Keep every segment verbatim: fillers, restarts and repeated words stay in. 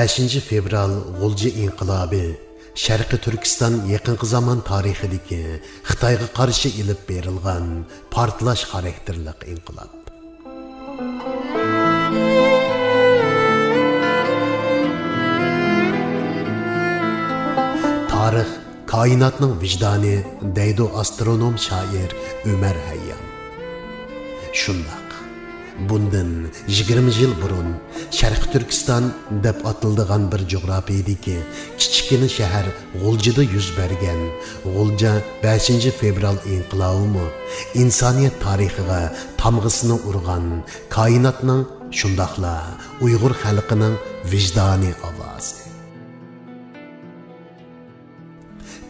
بەشىنچى فېۋرال غۇلجا ئىنقىلابى شەرقىي تۈركىستان يېقىنقى زامان تارىخىدىكى خىتايغا قارشى ئېلىپ بېرىلغان پارتلاش خاراكتېرلىق ئىنقىلاب. تارىخ كائىناتنىڭ ۋىجدانى دەيدۇ ئاسترونوم شائىر ئۆمەر ھەييام. شۇنداق. بۇندىن يىگىرمە يىل بۇرۇن شەرقىي تۈركىستان دەپ ئاتىلىدىغان بىر جۇغراپىيىدىكى كىچىككىنە شەھەر غۇلجىدا يۈز بەرگەن غۇلجا بەشىنچى فېۋرال ئىنقىلابىمۇ ئىنسانىيەت تارىخىغا تامغىسىنى ئۇرغان كائىناتنىڭ، شۇنداقلا ئۇيغۇر خەلقىنىڭ ۋىجدانىي ئاۋازى.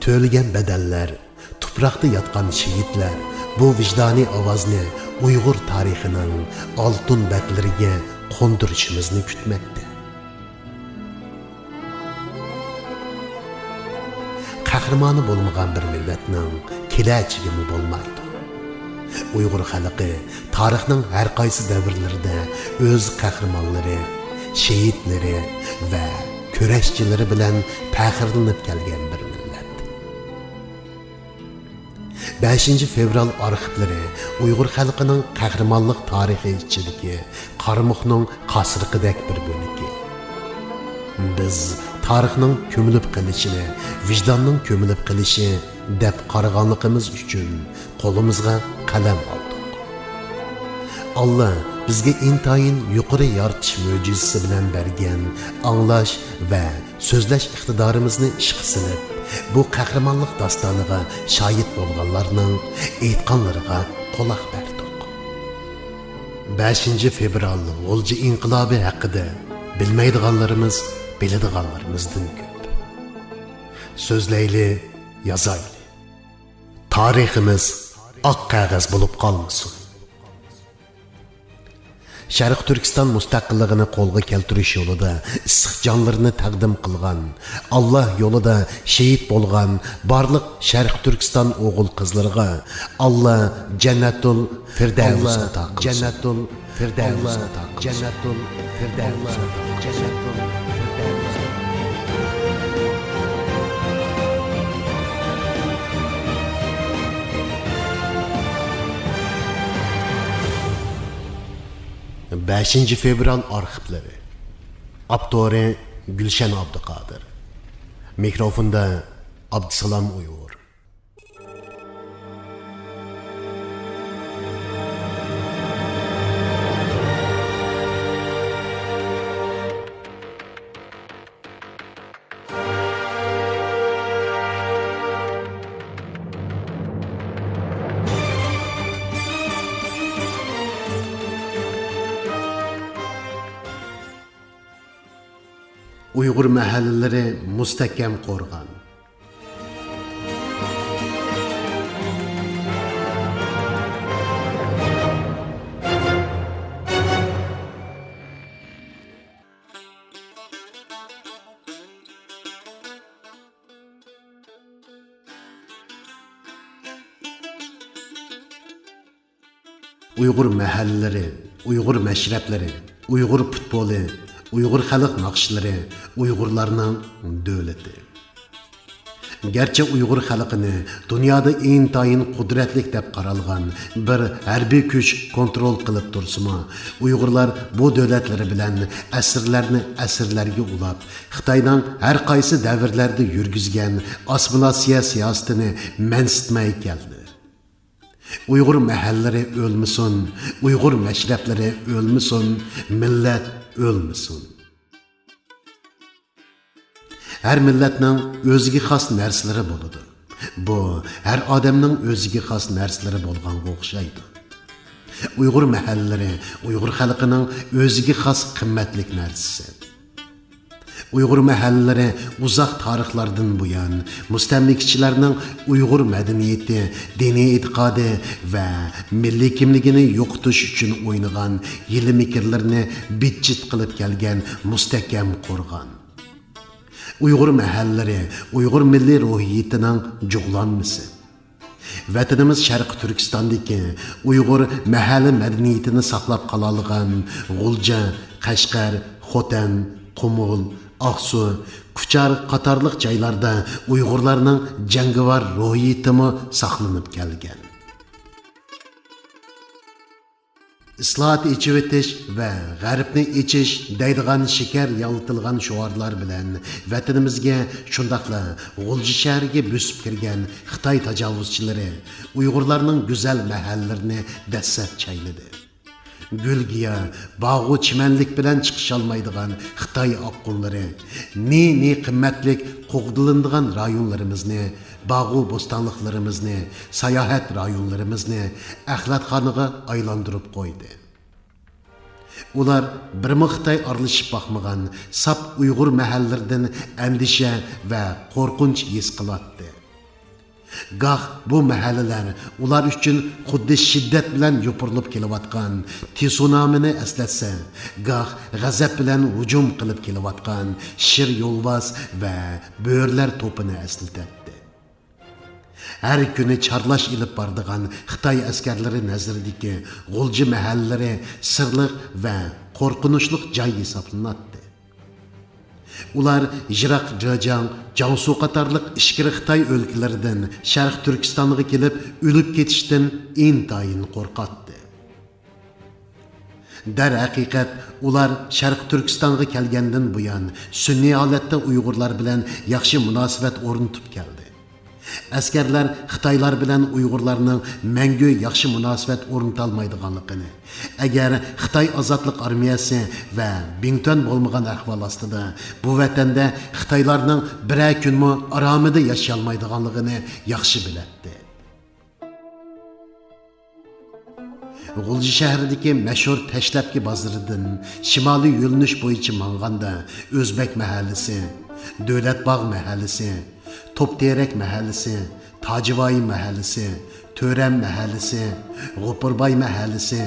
تۆلىگەن بەدەللەر، تۇپراقتا ياتقان شېھىتلەر بۇ ۋىجدانىي ئاۋازنى ئۇيغۇر تارىخىنىڭ ئالتۇن بەتلىرىگە قوندۇرۇشىمىزنى كۈتمەكتە. قەھرىمانى بولمىغان بىر مىللەتنىڭ كېلەچىكىمۇ بولمايدۇ. ئۇيغۇر خەلقى تارىخنىڭ ھەر قايسى دەۋرلىرىدە ئۆز قەھرىمانلىرى، شېھىتلىرى ۋە كۈرەشچىلىرى بىلەن پەخىرلىنىپ كەلگەن بىر مىللەت. بەشىنچى فېۋرال ئارخىپلىرى ئۇيغۇر خەلقىنىڭ قەھرىمانلىق تارىخى ئىچىدىكى قارىمۇخنىڭ قاسرىقىدەك بىر بۆلىكى. بىز تارىخنىڭ كۆمۈلۈپ قېلىشىنى ۋىجداننىڭ كۆمۈلۈپ قېلىشى دەپ قارىغانلىقىمىز ئۈچۈن قولىمىزغا قەلەم ئالدۇق. ئاللا بىزگە ئىنتايىن يۇقىرى يارىتىش مۆجىزىسى بىلەن بەرگەن ئاڭلاش ۋە سۆزلەش ئىقتىدارىمىزنى ئىشقا سېلىپ، بۇ قەھرىمانلىق داستانىغا شاھىت بولغانلارنىڭ ئېيتقانلىرىغا قۇلاق بەردۇق. بەشىنچى فېۋرال غۇلجا ئىنقىلابى ھەققىدە بىلمەيدىغانلىرىمىز بىلىدىغانلىرىمىزدىن كۆپ. سۆزلەيلى، يازايلى. تارىخىمىز ئاق قەغەز بولۇپ قالمىسۇن. شەرقىي تۈركىستان مۇستەقىللىقىنى قولغا كەلتۈرۈش يولىدا ئىسسىق جانلىرىنى تەقدىم قىلغان، ئاللا يولىدا شېھىت بولغان بارلىق شەرقىي تۈركىستان ئوغۇل-قىزلىرىغا ئاللا جەننەتۇل فىردەۋس ئاتا قىلسۇن. جەننەتۇل فىردەۋس ئاتا قىلسۇن. جەننەتۇل فىردەۋس ئاتا قىلسۇن. بەشىنچى فېۋرال ئارخىپلىرى. ئاپتورى گۈلشەن ئابدۇقادىر. مىكروفوندا ئابدۇسالام ئۇيغۇر. ئۇيغۇر مەھەللىلىرى مۇستەھكەم قورغان. ئۇيغۇر مەھەللىلىرى، ئۇيغۇر مەشرەپلىرى، ئۇيغۇر پۇتبولى، ئۇيغۇر خەلق ناخشىلىرى، ئۇيغۇرلارنىڭ دۆلىتى. گەرچە ئۇيغۇر خەلقىنى دۇنيادا ئىنتايىن قۇدرەتلىك دەپ قارالغان بىر ھەربىي كۈچ كونترول قىلىپ تۇرسىمۇ، ئۇيغۇرلار بۇ دۆلەتلىرى بىلەن ئەسىرلەرنى ئەسىرلەرگە ئۇلاپ، خىتاينىڭ ھەر قايسى دەۋرلەردە يۈرگۈزگەن ئاسسىمىلياتسىيە سىياسىتىنى مەنسىتمەي كەلدى. ئۇيغۇر مەھەللىلىرى ئۆلمىسۇن، ئۇيغۇر مەشرەپلىرى ئۆلمىسۇن، مىللەت ئۆلمىسۇن. ھەر مىللەتنىڭ ئۆزىگە خاس نەرسىلىرى بولىدۇ. بۇ ھەر ئادەمنىڭ ئۆزىگە خاس نەرسىلىرى بولغانغا ئوخشايدۇ. ئۇيغۇر مەھەللىلىرى ئۇيغۇر خەلقىنىڭ ئۆزىگە خاس قىممەتلىك نەرسىسى. ئۇيغۇر مەھەللىلىرى ئۇزاق تارىخلاردىن بۇيان مۇستەملىكىچىلەرنىڭ ئۇيغۇر مەدەنىيىتى، دىنىي ئېتىقادى ۋە مىللىي كىملىكىنى يوقىتىش ئۈچۈن ئوينىغان ھىيلە-مىكىرلىرىنى بىت-چىت قىلىپ كەلگەن مۇستەھكەم قورغان. ئۇيغۇر مەھەللىلىرى ئۇيغۇر مىللىي روھىيىتىنىڭ جۇغلانمىسى. ۋەتىنىمىز شەرقىي تۈركىستاندىكى ئۇيغۇر مەھەللە مەدەنىيىتىنى ساقلاپ قالالىغان غۇلجا، قەشقەر، خوتەن، قۇمۇل، ئاقسۇ، كۇچار قاتارلىق جايلاردا ئۇيغۇرلارنىڭ جەڭگىۋار روھىيىتىمۇ ساقلىنىپ كەلگەن. ئىسلاھات، ئېچىۋېتىش ۋە غەربنى ئېچىش دەيدىغان شېكەر يالىتىلغان شوئارلار بىلەن ۋەتىنىمىزگە، شۇنداقلا غۇلجا شەھىرىگە بۆسۈپ كىرگەن خىتاي تاجاۋۇزچىلىرى ئۇيغۇرلارنىڭ گۈزەل مەھەللىرىنى دەسسەپ چايلىدى. گۈل-گىياھ، باغۇ-چىمەنلىك بىلەن چىقىشالمايدىغان خىتاي ئاققۇنلىرى نى-نى قىممەتلىك قوغدىلىنىدىغان رايونلىرىمىزنى، باغۇ-بوستانلىقلىرىمىزنى، ساياھەت رايونلىرىمىزنى ئەخلەتخانىغا ئايلاندۇرۇپ قويدى. ئۇلار بىرمۇ خىتاي ئارىلىشىپ باقمىغان ساپ ئۇيغۇر مەھەللىلىرىدىن ئەندىشە ۋە قورقۇنچ ھېس قىلاتتى. گاھ بۇ مەھەللىلەر ئۇلار ئۈچۈن خۇددى شىددەت بىلەن يوپۇرۇلۇپ كېلىۋاتقان تسۇنامىنى ئەسلەتسە، گاھ غەزەپ بىلەن ھۇجۇم قىلىپ كېلىۋاتقان شىر يولۋاس ۋە بۆرىلەر توپىنى ئەسلىتەتتى. ھەر كۈنى چارلاش ئېلىپ بارىدىغان خىتاي ئەسكەرلىرى نەزىرىدىكى غۇلجا مەھەللىلىرى سىرلىق ۋە قورقۇنچلۇق جاي ھېسابلىناتتى. ئۇلار يىراق جېجياڭ، جياڭسۇ قاتارلىق ئىچكىرى خىتاي ئۆلكىلىرىدىن شەرقىي تۈركىستانغا كېلىپ ئۆلۈپ كېتىشتىن ئىنتايىن قورقاتتى. دەرھەقىقەت، ئۇلار شەرقىي تۈركىستانغا كەلگەندىن بۇيان سۈنئىي ھالەتتە ئۇيغۇرلار بىلەن ياخشى مۇناسىۋەت ئورنىتىپ كەلدى. ئەسكەرلەر خىتايلار بىلەن ئۇيغۇرلارنىڭ مەڭگۈ ياخشى مۇناسىۋەت ئورنىتالمايدىغانلىقىنى، ئەگەر خىتاي ئازادلىق ئارمىيەسى ۋە بىڭتۈەن بولمىغان ئەھۋال ئاستىدا بۇ ۋەتەندە خىتايلارنىڭ بىرەر كۈنمۇ ئارامىدا ياشىيالمايدىغانلىقىنى ياخشى بىلەتتى. غۇلجا شەھىرىدىكى مەشھۇر تەشلەپكى بازىرىدىن شىمالىي يۆنىلىش بويىچە ماڭغاندا، ئۆزبەك مەھەللىسى، دۆلەت باغ مەھەللىسى، توپتېرەك مەھەللىسى، تاجىۋايى مەھەللىسى، تۆرەم مەھەللىسى، غوپۇرباي مەھەللىسى،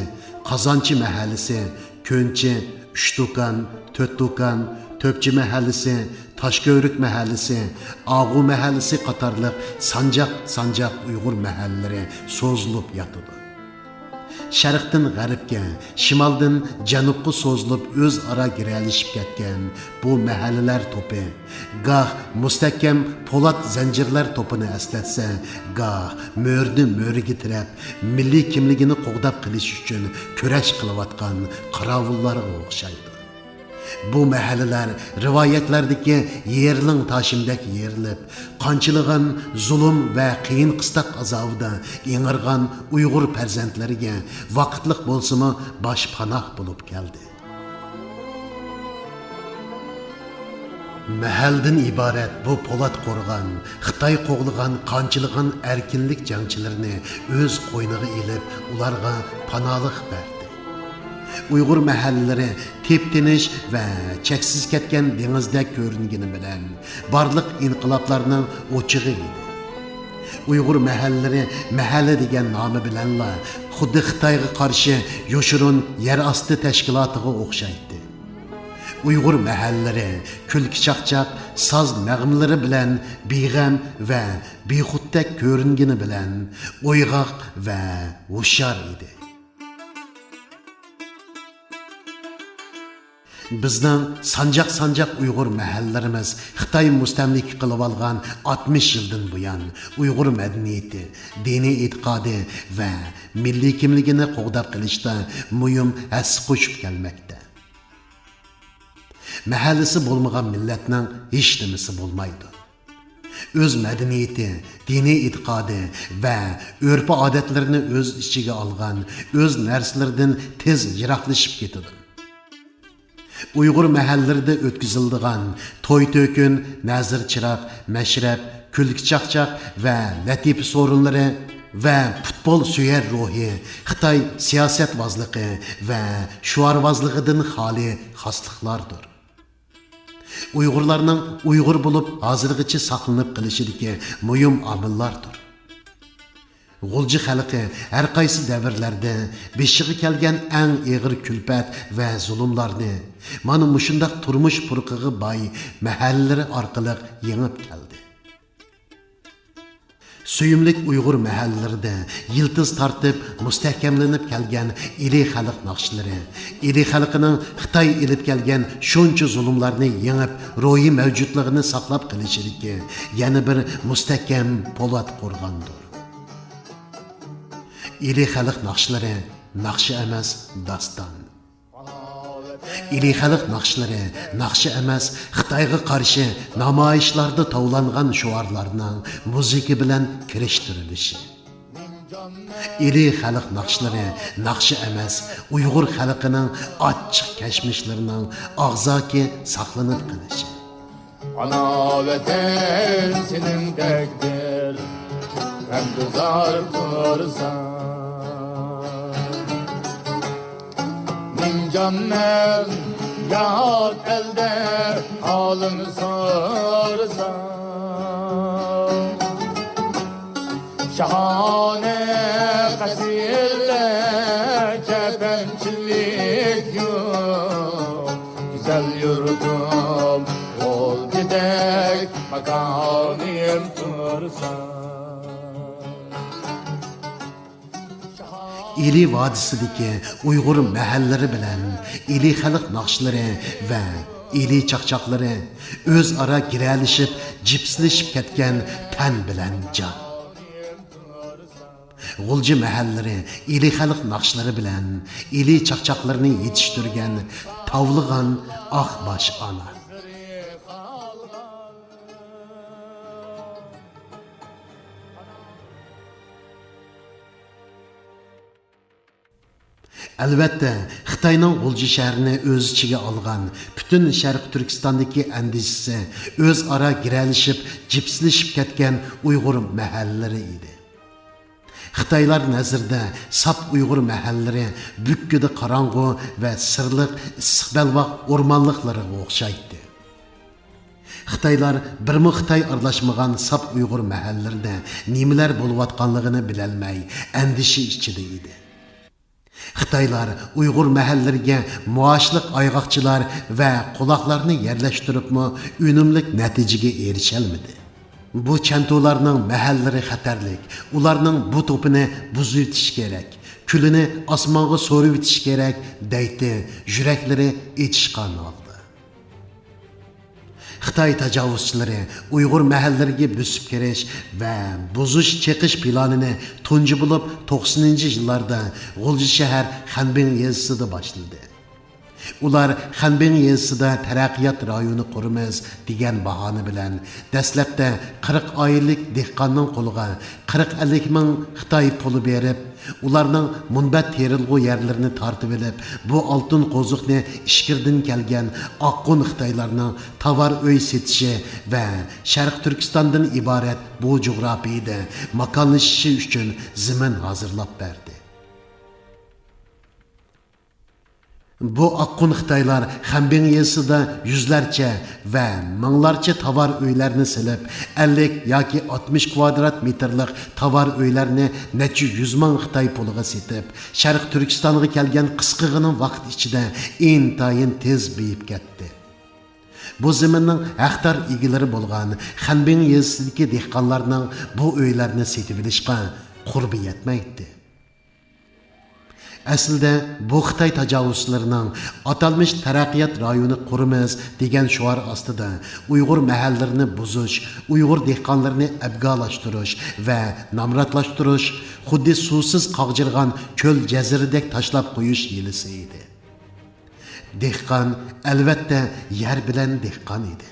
قازانچى مەھەللىسى، كۆنچى، ئۈچ دۇكان، تۆت دۇكان، تۆپچى مەھەللىسى، تاشكۆۋرۈك مەھەللىسى، ئاغۇ مەھەللىسى قاتارلىق سانجاق-سانجاق ئۇيغۇر مەھەللىلىرى سوزۇلۇپ ياتىدۇ. شەرقتىن غەربكە، شىمالدىن جەنۇبقا سوزۇلۇپ ئۆزئارا گىرەلىشىپ كەتكەن بۇ مەھەللىلەر توپى گاھ مۇستەھكەم پولات زەنجىرلەر توپىنى ئەسلەتسە، گاھ مۆرىنى مۆرىگە تىرەپ، مىللىي كىملىكىنى قوغداپ قېلىش ئۈچۈن كۈرەش قىلىۋاتقان قاراۋۇللارغا ئوخشايدۇ. بۇ مەھەللىلەر رىۋايەتلەردىكى يېرىلىڭ تاشىمدەك يېرىلىپ، قانچىلىغان زۇلۇم ۋە قىيىن-قىستاق ئازابىدا ئىڭرىغان ئۇيغۇر پەرزەنتلىرىگە ۋاقىتلىق بولسىمۇ باشپاناھ بولۇپ كەلدى. مەھەلدىن ئىبارەت بۇ پولات قورغان خىتاي قوغلىغان قانچىلىغان ئەركىنلىك جەڭچىلىرىنى ئۆز قوينىغا ئېلىپ، ئۇلارغا پاناھلىق بەردى. ئۇيغۇر مەھەللىلىرى تىپ-تىنچ ۋە چەكسىز كەتكەن دېڭىزدەك كۆرۈنگىنى بىلەن، بارلىق ئىنقىلابلارنىڭ ئوچىقى ئىدى. ئۇيغۇر مەھەللىلىرى مەھەللە دېگەن نامى بىلەنلا خۇددى خىتايغا قارشى يوشۇرۇن يەر ئاستى تەشكىلاتىغا ئوخشايتتى. ئۇيغۇر مەھەللىلىرى كۈلكە-چاقچاق، ساز نەغمىلىرى بىلەن بىغەم ۋە بىخۇددەك كۆرۈنگىنى بىلەن، ئويغاق ۋە ھوشيار ئىدى. بىزنىڭ سانجاق-سانجاق ئۇيغۇر مەھەللىلىرىمىز خىتاي مۇستەملىكە قىلىۋالغان ئاتمىش يىلدىن بۇيان ئۇيغۇر مەدەنىيىتى، دىنىي ئېتىقادى ۋە مىللىي كىملىكىنى قوغداپ قېلىشتا مۇھىم ھەسسە قوشۇپ كەلمەكتە. مەھەللىسى بولمىغان مىللەتنىڭ ھېچنېمىسى بولمايدۇ. ئۆز مەدەنىيىتى، دىنىي ئېتىقادى ۋە ئۆرپ-ئادەتلىرىنى ئۆز ئىچىگە ئالغان ئۆز نەرسىلىرىدىن تېز يىراقلىشىپ كېتىدۇ. ئۇيغۇر مەھەللىلىرىدە ئۆتكۈزۈلىدىغان توي-تۆكۈن، نەزىر-چىراغ، مەشرەپ، كۈلكە-چاقچاق ۋە لەتىپە سورۇنلىرى ۋە پۇتبول سۆيەر روھى خىتاي سىياسەتۋازلىقى ۋە شوئارۋازلىقىدىن خالىي خاسلىقلاردۇر. ئۇيغۇرلارنىڭ ئۇيغۇر بولۇپ ھازىرغىچە ساقلىنىپ قېلىشىدىكى مۇھىم ئامىللاردۇر. غۇلجا خەلقى ھەر قايسى دەۋرلەردە بېشىغا كەلگەن ئەڭ ئېغىر كۈلپەت ۋە زۇلۇملارنى مانا مۇشۇنداق تۇرمۇش پۇرىقىغا باي مەھەللىلىرى ئارقىلىق يېڭىپ كەلدى. سۆيۈملۈك ئۇيغۇر مەھەللىلىرىدە يىلتىز تارتىپ مۇستەھكەملىنىپ كەلگەن ئىلى خەلق ناخشىلىرى، ئىلى خەلقىنىڭ خىتاي ئېلىپ كەلگەن شۇنچە زۇلۇملارنى يېڭىپ، روھىي مەۋجۇتلۇقىنى ساقلاپ قېلىشىدىكى يەنە بىر مۇستەھكەم پولات قورغاندۇر. ئىلى خەلق ناخشىلىرى ناخشا ئەمەس، داستان. ئىلى خەلق ناخشىلىرى ناخشا ئەمەس، خىتايغا قارشى نامايىشلاردا توۋلانغان شوئارلارنىڭ مۇزىكا بىلەن كىرىشتۈرۈلۈشى. ئىلى خەلق ناخشىلىرى ناخشا ئەمەس، ئۇيغۇر خەلقىنىڭ ئاچچىق كەچمىشلىرىنىڭ ئاغزاكى ساقلىنىپ قېلىشى. ئانا ۋەتەن سېنىڭدەكدۇر، غەمگۇزار تۇرساڭ. نىمجانمەن يات ئەلدە ھالىڭنى سورىساڭ. شاھانە قەسىرلەر، كەپەنچىلىك يوق، گۈزەل يۇرتۇم، غۇلجىدەك ماكانىم تۇرسا. ئىلى ۋادىسىدىكى ئۇيغۇر مەھەللىلىرى بىلەن ئىلى خەلق ناخشىلىرى ۋە ئىلى چاقچاقلىرى ئۆزئارا گىرەلىشىپ، جىپسلىشىپ كەتكەن تەن بىلەن جان. غۇلجا مەھەللىلىرى ئىلى خەلق ناخشىلىرى بىلەن ئىلى چاقچاقلىرىنى يېتىشتۈرگەن تاۋلىغان ئاق باش ئانا. ئەلۋەتتە، خىتاينىڭ غۇلجا شەھىرىنى ئۆز ئىچىگە ئالغان پۈتۈن شەرقىي تۈركىستاندىكى ئەندىشىسى ئۆزئارا گىرەلىشىپ، جىپسلىشىپ كەتكەن ئۇيغۇر مەھەللىلىرى ئىدى. خىتايلار نەزىرىدە ساپ ئۇيغۇر مەھەللىلىرى بۈككىدە قاراڭغۇ ۋە سىرلىق ئىسسىق بەلباغ ئورمانلىقلىرىغا ئوخشايتتى. خىتايلار بىرمۇ خىتاي ئارىلاشمىغان ساپ ئۇيغۇر مەھەللىلىرىدە نېمىلەر بولۇۋاتقانلىقىنى بىلەلمەي، ئەندىشە ئىچىدە ئىدى. خىتايلار ئۇيغۇر مەھەللىلىرىگە مائاشلىق ئايغاقچىلار ۋە قۇلاقلارنى يەرلەشتۈرۈپمۇ ئۈنۈملۈك نەتىجىگە ئېرىشەلمىدى. بۇ چەنتۇلارنىڭ مەھەللىلىرى خەتەرلىك، ئۇلارنىڭ بۇ توپىنى بۇزۇۋېتىش كېرەك، كۈلىنى ئاسمانغا سورۇۋېتىش كېرەك، دەيتتى يۈرەكلىرى ئېچىشقان ھالدا. خىتاي تاجاۋۇزچىلىرى ئۇيغۇر مەھەللىلىرىگە بۆسۈپ كىرىش ۋە بۇزۇش، چېقىش پىلانىنى تۇنجى بولۇپ توقسىنىنچى يىللاردا غۇلجا شەھەر خەنبىڭ يېزىسىدا باشلىدى. ئۇلار خەنبىڭ يېزىسىدا تەرەققىيات رايونى قۇرىمىز دېگەن باھانە بىلەن دەسلەپتە قىرىق ئائىلىلىك دېھقاننىڭ قولىغا قىرىق ئەللىك مىڭ خىتاي پۇلى بېرىپ، ئۇلارنىڭ مۇنبەت تېرىلغۇ يەرلىرىنى تارتىۋېلىپ، بۇ ئالتۇن قوزۇقنى ئىچكىرىدىن كەلگەن ئاققۇن خىتايلارنىڭ تاۋار ئۆي سېتىشى ۋە شەرقىي تۈركىستاندىن ئىبارەت بۇ جۇغراپىيىدە ماكانلىشىشى ئۈچۈن زېمىن ھازىرلاپ بەردى. بۇ ئاققۇن خىتايلار خەنبىڭ يېزىسىدا يۈزلەرچە ۋە مىڭلارچە تاۋار ئۆيلەرنى سېلىپ، ئەللىك ياكى ئاتمىش كۋادرات مېتىرلىق تاۋار ئۆيلەرنى نەچچە يۈز مىڭ خىتاي پۇلىغا سېتىپ، شەرقىي تۈركىستانغا كەلگەن قىسقىغىنە ۋاقىت ئىچىدە ئىنتايىن تېز بېيىپ كەتتى. بۇ زېمىننىڭ ھەقدار ئىگىلىرى بولغان خەنبىڭ يېزىسىدىكى دېھقانلارنىڭ بۇ ئۆيلەرنى سېتىۋېلىشقا قۇربى يەتمەيتتى. ئەسلىدە بۇ خىتاي تاجاۋۇزچىلىرىنىڭ ئاتالمىش تەرەققىيات رايونى قۇرىمىز دېگەن شوئار ئاستىدا ئۇيغۇر مەھەللىلىرىنى بۇزۇش، ئۇيغۇر دېھقانلىرىنى ئەبگالاشتۇرۇش ۋە نامراتلاشتۇرۇش، خۇددى سۇسىز قاغجىرىغان كۆل جەزىرىدەك تاشلاپ قويۇش ھىيلىسى ئىدى. دېھقان، ئەلۋەتتە، يەر بىلەن دېھقان ئىدى.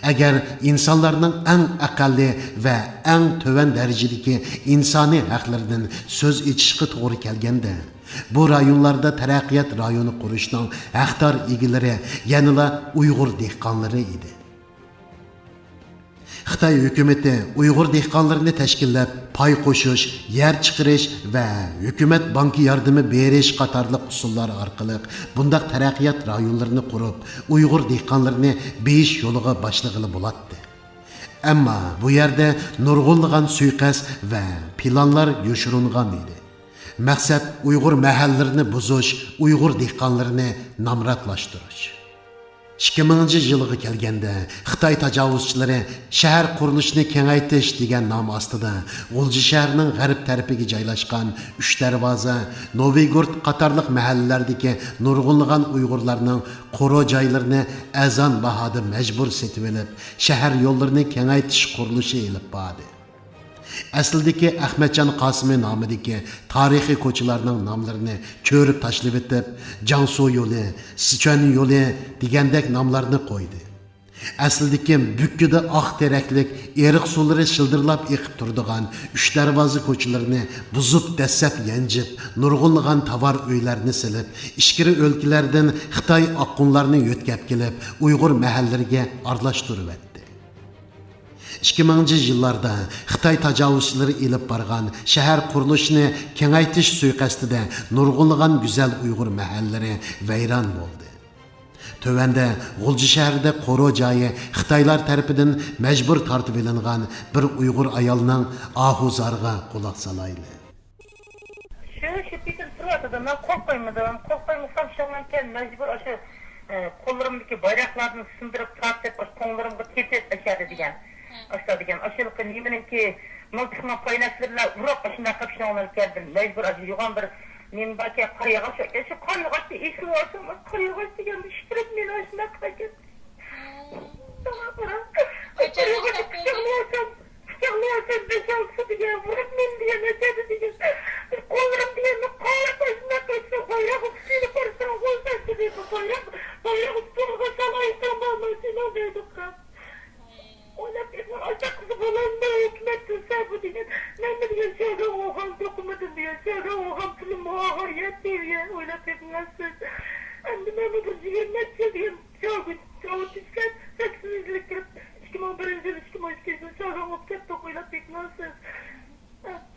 ئەگەر ئىنسانلارنىڭ ئەڭ ئەقەللىي ۋە ئەڭ تۆۋەن دەرىجىدىكى ئىنسانىي ھەقلىرىدىن سۆز ئېچىشقا توغرا كەلگەندە، بۇ رايونلاردا تەرەققىيات رايونى قۇرۇشنىڭ ھەقدار ئىگىلىرى يەنىلا ئۇيغۇر دېھقانلىرى ئىدى. خىتاي ھۆكۈمىتى ئۇيغۇر دېھقانلىرىنى تەشكىللەپ، پاي قوشۇش، يەر چىقىرىش ۋە ھۆكۈمەت بانكا ياردىمى بېرىش قاتارلىق ئۇسۇللار ئارقىلىق بۇنداق تەرەققىيات رايونلىرىنى قۇرۇپ، ئۇيغۇر دېھقانلىرىنى بېيىش يولىغا باشلىغىلى بولاتتى. ئەمما بۇ يەردە نۇرغۇنلىغان سۇيىقەست ۋە پىلانلار يوشۇرۇنغان ئىدى. مەقسەت ئۇيغۇر مەھەللىلىرىنى بۇزۇش، ئۇيغۇر دېھقانلىرىنى نامراتلاشتۇرۇش. ئىككى مىڭىنچى يىلغا كەلگەندە، خىتاي تاجاۋۇزچىلىرى شەھەر قۇرۇلۇشىنى كېڭەيتىش دېگەن نام ئاستىدا، غۇلجا شەھىرىنىڭ غەرب تەرىپىگە جايلاشقان ئۈچ دەرۋازا، نوۋىگورت قاتارلىق مەھەللىلەردىكى نۇرغۇنلىغان ئۇيغۇرلارنىڭ قورۇ جايلىرىنى ئەرزان باھادا مەجبۇر سېتىۋېلىپ، شەھەر يوللىرىنى كېڭەيتىش قۇرۇلۇشى ئېلىپ باردى. ئەسلىدىكى ئەخمەتجان قاسىمى نامىدىكى تارىخىي كوچىلارنىڭ ناملىرىنى چۆرۈپ تاشلىۋېتىپ، جياڭسۇ يولى، سىچۈەن يولى دېگەندەك ناملارنى قويدى. ئەسلىدىكى بۈككىدە ئاق تېرەكلىك ئېرىق سۇلىرى شىلدىرلاپ ئېقىپ تۇرىدىغان ئۈچ دەرۋازا كوچىلىرىنى بۇزۇپ، دەسسەپ يانجىپ، نۇرغۇنلىغان تاۋار ئۆيلەرنى سېلىپ، ئىچكىرى ئۆلكىلەردىن خىتاي ئاققۇنلارنى يۆتكەپ كېلىپ، ئۇيغۇر مەھەللىلىرىگە ئارىلاشتۇرۇۋەتتى. ئىككى مىڭىنچى يىللاردا خىتاي تاجاۋۇزچىلىرى ئېلىپ بارغان شەھەر قۇرۇلۇشىنى كېڭەيتىش سۇيىقەستىدە نۇرغۇنلىغان گۈزەل ئۇيغۇر مەھەللىلىرى ۋەيران بولدى. تۆۋەندە غۇلجا شەھىرىدە قورۇ جايى خىتايلار تەرىپىدىن مەجبۇر تارتىۋېلىنغان بىر ئۇيغۇر ئايالنىڭ ئاھۇ زارىغا قۇلاق سالايلى. شۇ، شۇ پېتىم تۇرۇۋاتىدۇ. مەن قول قويمىدىم. قول قويمىسام، شۇنىڭ كەينى مەجبۇر ئاشۇ، ئە، قوللىرىمدىكى بايراقلاردىن سىندۇرۇپ تارتىپ، ئاشۇ قوڭلىرىمغا تېپىپ ئەشەدە دېگەن. ئاشۇ دېگەن، ئاشۇ نېمىنىڭكى، مىلتىقنىڭ پايناسلىرىلا ئۇرۇپ، ئاشۇنداق قىلىپ شۇنىڭ بىلەن كەلدىم. مەجبۇر ئاشۇ يوغان بىر نېمە باركەن، قار ياغاچ ئىكەن. شۇ قار ياغاچنى ئېسىۋالسام، قار ياغاچ دېگەن ئىشتىرىپ مېنى ئاشۇنداق قىلىدىكەن. شۇڭا قارا، قار ياغاچنى قۇچاقلىۋالسام، قۇچاقلىۋالسام، بەش-ئالتىسى دېگەن، ئۇرۇپ مېنى دېگەن، ئەشەدە دېگەن. قوللىرىم دېگەننى قارىپ، ئاشۇنداق قىلسا، بايراق ئۈستىگە قارىسام، غول تاشلىدى بۇ بايراق. بايراق ئۈستىگە سالايسام، بارماي سېنىڭ دەيدۇ قىز. ئويلاپ بېقىڭ، ئاشۇنداق قىز بولالماي ھۆكۈمەت تۇرسا بۇ دېگەن. مەن دېگەن شياگاڭ ئوغان توقۇمىدىم دېگەن. شياگاڭ ئوغان پۇلۇم ئاخىر يەتتى دېگەن. ئويلاپ بېقىڭ سىز. ئەمدى مەن بىر يىگىرمە نەچچە يىل دېگەن شياگۇن زاۋۇتتا ئىشلەپ، سەكسىنىنچى يىلى كىرىپ، ئىككى مىڭ بىرىنچى يىل، ئىككى مىڭ ئىككىنچى يىل شياگاڭ بولۇپ كەتتۇق. ئويلاپ بېقىڭ سىز.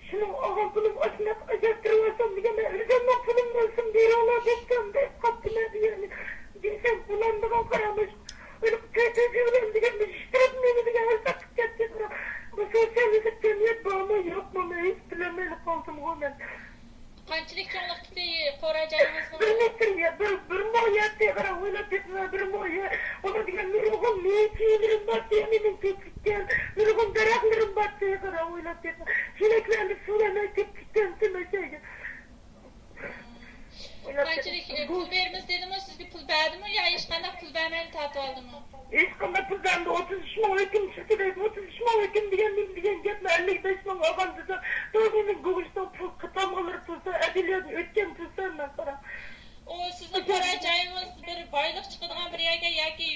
شۇنىڭ ئالغان پۇلۇم ئاشۇنداق ئاجراتتۇرۇۋالسام دېگەن، مەن ئۆزۈمنىڭ پۇلۇم بولسۇن بېرىڭلار دەپتىم دەپ قاپتىمەن دېگەن. دېسەم، بولامدىغان قاراماش. ھېلىقى تۆتىنچى بىلەن دېگەن، مۇشۇ ئىشتىرىپ مېنى دېگەن، ھەر ساقىت كەتتى قارا. بۇ سوتسىيالىستىك جەمئىيەت بارمۇ يوقمۇ، مەن ھېچ بىلەلمەيلا قالدىمغۇ مەن. قانچىلىك چوڭلۇقتىكى قورا جايىڭىزنىڭ؟ بىر مېتىر يە، بىر، بىر مو يەتتى قارا، ئويلاپ بېقىڭ، بىر مو يە. ئۇنىڭ دېگەن نۇرغۇن مېۋە چىۋىلىرىم بار، تېخى مېنىڭ كۆپ كەتكەن، نۇرغۇن دەرەخلىرىم بار، قارا، ئويلاپ بېقىڭ. چېلەكلەرنى سۇلىماي كۆپ كەتكەن، شۇ. قانچىلىك، ئە، پۇل بېرىمىز دېدىمۇ، سىزگە پۇل بەردىمۇ يا ھېچقانداق پۇل بەرمەيلا تارتىۋالدىمۇ؟ ھېچقانداق پۇل بەرمىدى. ئوتتۇز ئۈچ مىڭ ھۆكۈم چىقتى دەيدۇ. ئوتتۇز ئۈچ مىڭ ھۆكۈم دېگەن نېمە دېگەن گەپمۇ؟ ئەللىك بەش مىڭ ئالغان تۇرسا، دۇنيانىڭ گۇگۇچنىڭ پۇل قىلالمىغانلىرى تۇرسا، ئەدلىيەدىن ئۆتكەن تۇرسا، مەن قارا. ئۇ سىزنىڭ قورا جايىڭىز بىر بايلىق چىقىدىغان بىر يەرگە ياكى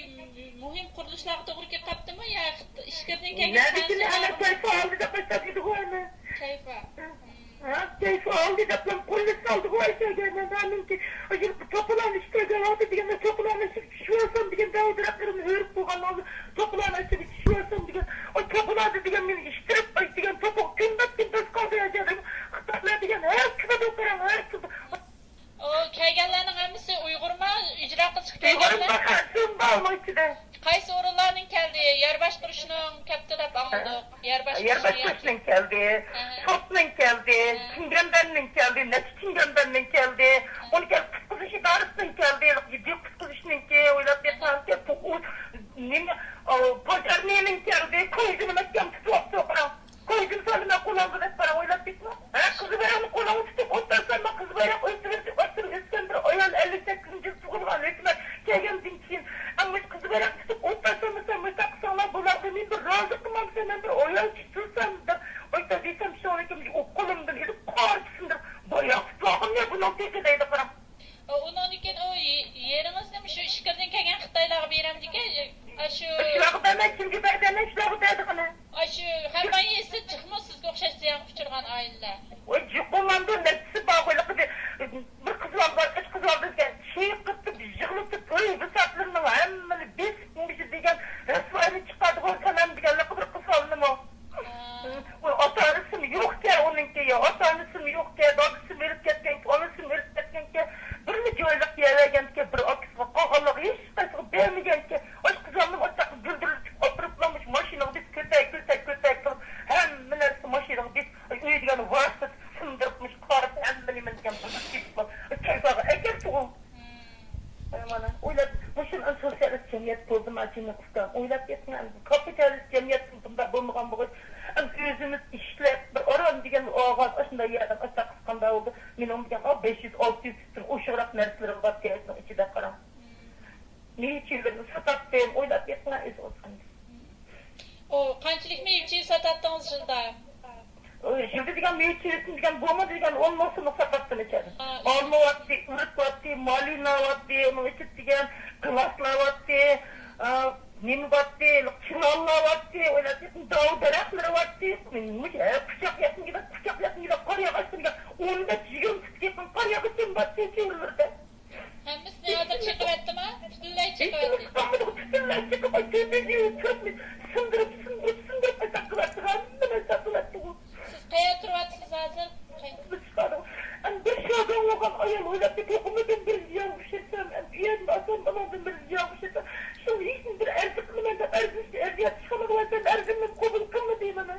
مۇھىم قۇرۇلۇشلارغا توغرا كېلىپ قاپتىمۇ يا ئىچكىرىدىن كەلگەن نەدىكىنى ئەنە كەيپى ئالدى دەپ ئېيتىدىغۇ ئەنە. كەيپى. ھە، كەيپى ئالدى دەپلا قولنى سالدىغۇ ئەشەگە، مەن ئانىڭكى، ئاشۇ توپىلارنى ئىشتەگەن ۋاقتى دېگەندە، توپىلارنى ئىشتىگە چۈشۈۋالسام دېگەن، دەۋ دەرەخلىرىمنى ھۆرۈپ بولغان ھالدا، توپىلارنى ئىشتىگە چۈشۈۋالسام دېگەن، ئاي، توپىلاردا دېگەن مېنى ئىشتىرىپ، ئاي، دېگەن، توپىغا كۆممەپ كېتىپ قالدى ئەشەدە. خىتايلار دېگەن ھەر كىمدۇ قاراڭ، ھەر كىمدۇ. ئۇ كەلگەنلەرنىڭ ھەممىسى ئۇيغۇرمۇ؟ ئىجرا قىلىشقا ئۇيغۇرۇم كەلگەنلەر؟ بار، خەنزۇم بار ئۇنىڭ ئىچىدە. قايسى ئورۇنلارنىڭ كەلدى؟ يەر باشقۇرۇشنىڭ كەپتۇ دەپ ئاڭلىدۇق. يەر باشقۇرۇشنىڭ يەر باشقۇرۇشنىڭ كەلدى، ئەھە. سوتنىڭ كەلدى، ئەھە. چىڭگەنبەننىڭ كەلدى، نەچچە چىڭگەنبەننىڭ كەلدى. ئەھە. ئۇنى كەل قۇتقۇزۇش ئىدارىسىنىڭ كەلدى، يۈك قۇتقۇزۇشنىڭكى، ئويلاپ ئەھە. بېقىڭكى، بۇ، ئۇ، نېمە، ئۇ، پوجارنىينىڭ كەلدى، كويزىنى مەھكەم تۇتۇۋاپتۇ، قاراڭ. كويزىنى سالىمەن قولۇڭغا دەپ، قاراڭ، ئويلاپ بېقىڭ. ھە، قىزى بايراقنى قولۇڭغا تۇتۇپ ئولتۇرسام، مەن قىزى بايراق ئۆستۈرۈپ، ئۆستۈرۈپ ئۆسكەن بىر ئايال، ئەللىك سەككىزىنچى يىل تۇغۇلغان ھۆكۈمەت كەلگەندىن كېيىن، ئەمما قىزى بايراقنى تۇتۇپ ئولتۇرسام، مەسىلەن، مۇشۇنداق قىلساڭلار بولامدۇ، مەن بىر رازى قىلمامسەن، مەن بىر ئايال كىشى تۇرسام دەپ ئويلاپ بېقىڭ، شۇنىڭدىن كېيىن ئۇ قولۇمدىن ئېلىپ قارىسىندىن بايراق تۇتۇۋالغىنى بۇنىڭ تېخى دەيدۇ، قاراڭ. ئۇنىڭدىن كېيىن ئۇ يېرىڭىزنى مۇشۇ ئىچكىرىدىن كەلگەن خىتايلارغا بېرەمدىكەن، ئاشۇ. شۇلارغا بەرمەي، كىمگە بەردى، ئەنە شۇلارغا بەردى قېنى. ئاشۇ خەنبەن يېزىسى جىقمۇ سىزگە ئوخشاش زىيانغا ئۇچرىغان ئائىلىلەر؟ ۋاي، جىق بولمامدۇ، نەچچىسى بار، ھېلىقى بىر قىز بار، ئۈچ قىز بار دېگەن، چىقىپ يىغلىتىپ، ئۆي بىساتلىرىنىڭ ھەممىنى بېسىپ، مۇشۇ دېگەن رەسۋاينى چىقاردىغۇ سەنەم دېگەنلىكى بىر قىز بالىنىمۇ. ھە. ئۇ ئاتا-ئانىسىمۇ يوقكەن ئۇنىڭكى، يا ئاتا-ئانىسىمۇ يوقكەن، دادىسىمۇ ئۆلۈپ كەتكەنكەن، ئانىسىمۇ ئۆلۈپ كەتكەنكەن، بىرلا جايلىق يەۋەرگەنكەن، بىر ئاكىسىغا، قالغانلارغا ھېچقايسىغا بەرمىگەنكەن. ئاشۇ قىزلارنى ئاشۇنداق گۈلدۈرلىتىپ ئاپىرىپلا مۇشۇ ماشىنىغا بېسىپ، كۆتەك، كۆتەك، كۆتەك قىلىپ، ھەممە نەرسە ماشىنىغا بېسىپ، ئۆي دېگەن ۋارىسلىرى سىندۇرۇپ، مۇشۇ قارىپ، ھەممىنى نېمە دېگەن بۇزۇپ كېتىپلا، كەيپاغا ئەكەپتىغۇ. ھە، مانا، ئويلاپ، مۇشۇنى ئەنە سوتسىيالىست بولدىم ئاشۇنى قىلسام. ئويلاپ بېقىڭ، ئەمدى كاپىتالىست جەمئىيەتتە بۇنداق بولمىغان بولغاچ، ئەمدى ئۆزىمىز ئىشلەپ، بىر ئاران دېگەن ئاغاز ئاشۇنداق يەردىن ئاشۇنداق قىلسا قانداق بولىدۇ؟ مېنىڭ دېگەن، ئا، بەش يۈز، ئالتە يۈز پۈتۈن ئوشۇقراق نەرسىلىرىم بار تېرەكنىڭ ئىچىدە، قاراڭ. مېۋە-چېۋىلىرىمنى ساتاتتىم، ئويلاپ بېقىڭ، ئۆزىڭىز قانداق. ئۇ قانچىلىك مېۋە-چېۋە ساتاتتىڭىز يىلدا؟ ئۇ يىلدا دېگەن مېۋە-چېۋىسىنى دېگەن بولمىدى دېگەن، ئون مو سۇنۇق ساتاتتىم ئىچەردە. ھە. ئالما بارتتى، ئۆرۈك بارتتى، مالىنا بارتتى، ئۇنىڭ ئىچىدە دېگەن گىلاسلار بارتتى، ئا، نېمە بارتتى، چىلانلار بارتتى، ئويلاپ بېقىڭ، داۋ دەرەخلىرى بارتتى. مۇشۇ، ھە، قۇچاق يېقىنغىدەك، قۇچاق يېقىنغىدەك قارىياغاچتىن دېگەن ئون بەش يىگىرمە پۇت يېقىن قارىياغىچىم بارتتى، چۆرىلىرىدە. ھەممىسىنى ھازىر چېقىۋەتتىما؟ پۈتۈنلەي چېقىۋەتتى. ھېچنېمىسى قالمىدى. پۈتۈنلەي چېقىپ، ئاي، تۆتىنچى يىلى تۈركنى سىندۇرۇپ، سىندۇرۇپ، سىندۇرۇپ، ئاي، تاقىۋەتتى. ھەممىنى تاقىۋەتتى ئۇ. سىز قەيەردە تۇرۇۋاتىسىز ھازىر؟ قەي- بىز چىقاردۇق. ئەمدى بىر شادان بولغان ئايال ئويلاپ، بېقىمىدىن بىر زىيان ئۇچرىسام، ئەمدى ئۇ يەردىن ئاتام ئانامدىن بىر زىيان ئۇچرىسام، شۇنى ھېچنېمە بىر ئەرز قىلىمەن دەپ، ئەرزىنى ئەرزىيەت ئىشخانىغا بەرسەم، ئەرزىمنى قوبۇل قىلمىدى مانا.